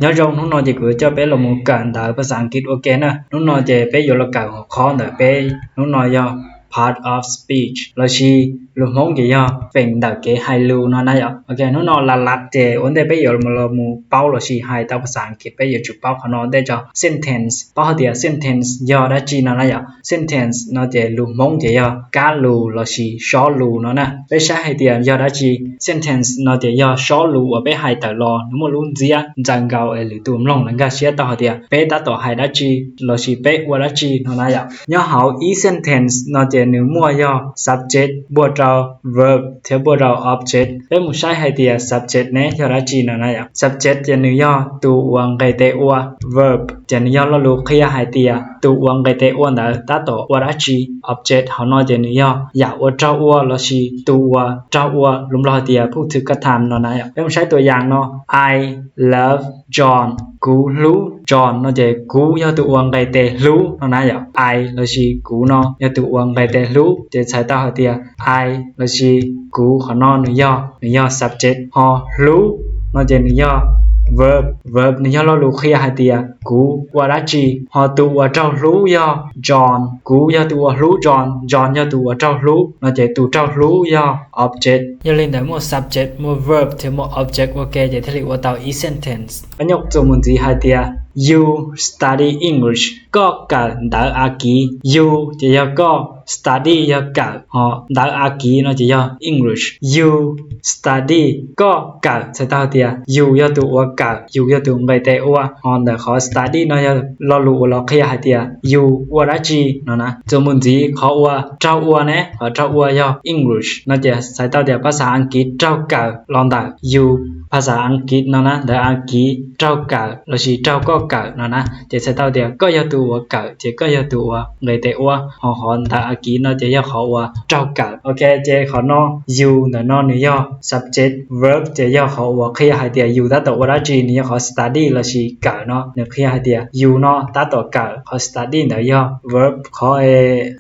Nyob zoo, hnub no ces kuv yuav coj peb los mus kawm ntawv phas xas Askiv ua ke na. Hnub no ces peb yuav los kawm hauv qhov ntawm peb hnub no yog part of speech lossis lus Hmoob ces yog feem ntawm kev hais lus no na yom. Ok, hnub no las las ces ua ntej peb yuav los mus paub lossis hais tau phas xas Askiv peb yuav tsum paub qhov no ua ntej tso. Sentence, paub hais tias sentence yog dab tsi no na yom. Sentence no ces lus Hmoob ces yog kab lus lossis sob lus no na. Peb saib hais tias yog dab tsi, sentence no ces yog sob lus uas peb hais tawm los nws muaj lub ntxiab ntxaws nkaus es lwm tus mloog lawv nkag siab tau hais tias peb tab tom hais dab tsi lossis peb ua dab tsi no na yom. Nyob hauv ib sentence no ces nws muaj yog subject npuaj rau verb thiab npuaj rau object. Peb mus saib hais tias subject ne yog dab tsi no na yom. Subject ces nws yog tus uas nqes tes ua, verb ces nws yog lo lus qhia hais tias tus uas nqes tes ua ntawd tab tom ua dab tsi. Object hauv no ces nws yog yam uas raug ua lossis tus uas raug ua, lus Nplog hais tias ผู้ถูกกระทำ no na yom. Peb mus saib tua yas no, I love John, kuv hlub John no ces kuv yog tus uas nqes tes hlub no na yom. I lossis kuv no yog tus uas nqes tes hlub ces txhais tau hais tias I lossis kuv qhov no nws yog, nws yog subject, ho hlub no ces nws yog verb, verb nws yog lo lus qhia hais tias kuv ua dab tsi, ho tus uas raug hlub yog John, kuv yog tus uas hlub John, John yog tus uas raug hlub no ces tus raug hlub yog object. Yog li ntawd muaj subject, muaj verb thiab muaj object ua ke ces thiaj li ua tau ib sentence. Pab nyuj txuas mus ntxiv hais tias you study English, koj kawm ntawv Askiv. You ces yog koj, study yog kawm, ho ntawv Askiv no ces yog English. You study, koj kawm, txhais tau hais tias you yog tus uas kawm, you yog tus nqes tes ua, ho ntawm qhov study no yog lo lus uas los qhia hais tias you ua dab tsi no na. Txuas mus ntxiv qhov uas raug ua ne, qhov raug ua yog English no ces txhais tau tias phas xas Askiv raug kawm los ntawm you. Phas xas Askiv no na, ntawv Askiv raug kawm lossis raug koj kawm no na ces txhais tau tias koj yog tus uas kawm ces koj yog tus uas nqes tes ua, ho qhov ntawv Askiv no ces yog qhov uas raug kawm. Ok, ces qhov no you ntawm no nws yog subject, verb ces yog qhov uas qhia hais tias you tab tom ua dab tsi, nws yog qhov study lossis kawm no, nws qhia hais tias you no tab tom kawm. Qhov study ntawd yog verb, qhov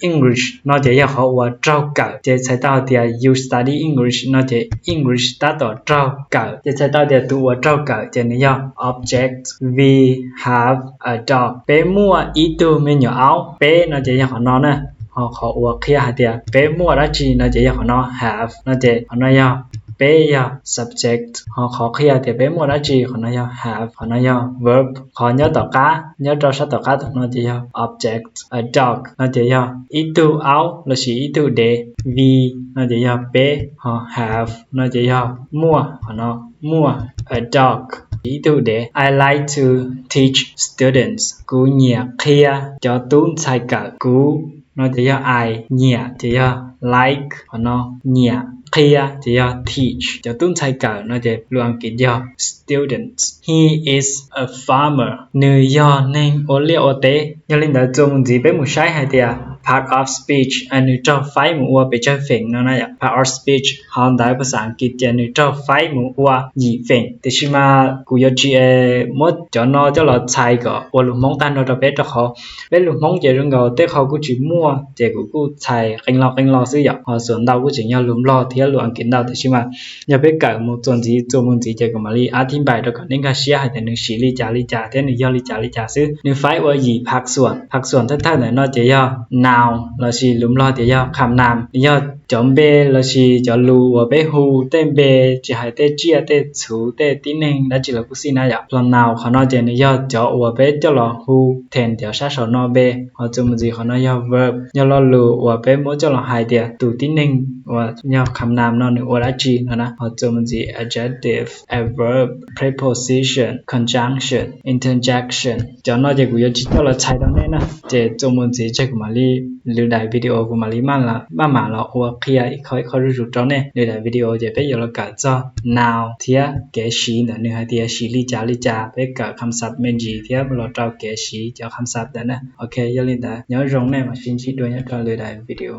English no ces yog qhov uas raug kawm ces txhais tau hais tias you study English no ces English tab tom raug kawm ces txhais tau tias tus uas raug kawm ces nws yog object. We have a dog, peb muaj ib tug me nyuam aub. Peb no ces yog qhov no na, ho qhov uas qhia hais tias peb muaj dab tsi no ces yog qhov no, have no ces qhov no yog, peb yog subject, ho qhov qhia tias peb muaj dab tsi qhov no yog have, qhov no yog verb. Qhov nyob tom qab, nyob rau sab tom qab tom no ces yog object. A dog no ces yog ib tug aub lossis ib tug dev. We no ces yog peb, ho have no ces yog muaj, qhov no muaj. A dog, ib tug dev. I like to teach students, kuv nyiam qhia cov tub ntxhais kawm. Kuv no ces yog I, nyiam ces yog like, qhov no nyiam, qhia ces yog teach, cov tub ntxhais kawm no ces lus Askiv yog students. He is a farmer, nws yog neeg ua liaj ua teb. Yog li ntawd txuas mus ntxiv peb mus saib hais tias part of speech nws raug faib mus ua pes tsawg feem no na yom. Part of speech hauv ntawv phas xas Askiv ces nws raug faib mus ua yim feem, tiam sis mas kuv yuav tsis muab cov no coj los txhais kom ua lus Hmoob tag nrho rau peb, rau qhov peb lus Hmoob ces zoo nkaus tej qho kuj tsis muaj ces kuv kuj txhais qee lo qee lo xwb yom. Ho xuas ntau kuj tseem yog lus Nplog thiab lus Askiv ntau, tiam sis mas yog peb kawm mus txuas ntxiv txuas mus ntxiv ces kuv mam li ab thib npais rau kom nej nkag siab hais tias nws siv li cas li cas thiab nws yog li cas li cas xwb. Nws faib ua yim phaj xuam, phaj xuam thawj thawj ntawm no ces yog noun lossis lus Nplog tias yog kham nam, nws yog cov npe lossis cov lus uas peb hu tej npe, tsis hais tej tsiaj tej txhu tej tib neeg dab tsi los kuj xij na yom. Pronoun qhov no ces nws yog cov uas peb coj los hu then cov sab saum no npe. Ho txuas mus ntxiv qhov no yog verb, yog lo lus uas peb muab coj los hais tias tus tib neeg uas yog kham nam no nws ua dab tsi no na. Ho txuas mus ntxiv adjective, adverb, preposition, conjunction, interjection. Cov no ces kuv yuav tsis coj los txhais rau nej na, ces txuas mus ntxiv tseg kuv mam li, lwm daim video kuv mam li maj mam los ua qhia ib qho ib qho zuj zus rau nej. Lwm daim video ces peb yuav los kawm txog noun thiab kev siv ntawm nws hais tias siv li cas li cas, peb kawm kham xav me ntsis thiab los rau kev siv cov kham xav ntawd na. Ok, yog li ntawd nyob zoo nej mam sib ntsib dua nyob rau lwm daim video.